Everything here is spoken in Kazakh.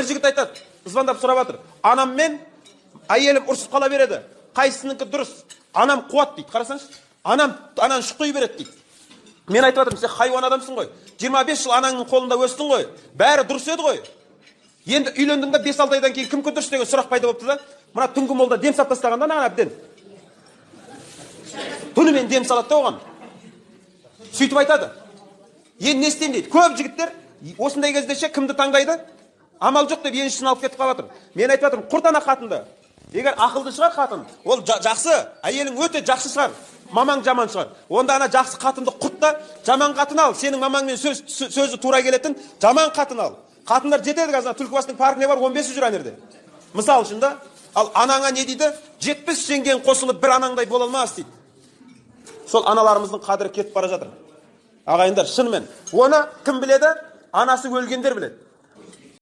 Бір жігіт айтады, звондап сұрап жатыр: анам мен әйелім ұрысып қала береді, қайсысынікі дұрыс? Анам қуады дейді. Қарасаңшы, анам ананы шұқи береді дейді. Мен айтып жатырмын: сен хайуан адамсың ғой, 25 жыл анаңның қолында өстің ғой, бәрі дұрыс еді ғой. Енді үйлендің да, 5-6 айдан кейін кімкі дұрыс деген сұрақ пайда болыпты да. Мына түнгі молда дем салып тастаған да, анаған әбден түнімен дем салады да оған. Сөйтіп айтады: енді не істеймін дейді. Көп жігіттер осындай кезде ше, кімді таңдайды? Амал жоқ деп еншісін алып кетіп қалып жатыр. Мен айтып жатырмын, құрт ана қатынды. Егер ақылды шығар қатын, ол жақсы, әйелің өте жақсы шығар, мамаң жаман шығар. Онда ана жақсы қатынды құрт та, жаман қатын ал. Сенің мамаңмен сөзі тура келетін жаман қатын ал. Қатындар жетеді қазір, ана Түлкібастың паркіне бар, 15-і жүр ана жерде. Мысал үшін да. Ал анаңа не дейді? 70 жеңгең қосылып бір анаңдай бола алмас дейді. Сол аналарымыздың қадірі кетіп бара жатыр. Ағайындар, шынымен. Оны кім біледі? Анасы өлгендер біледі.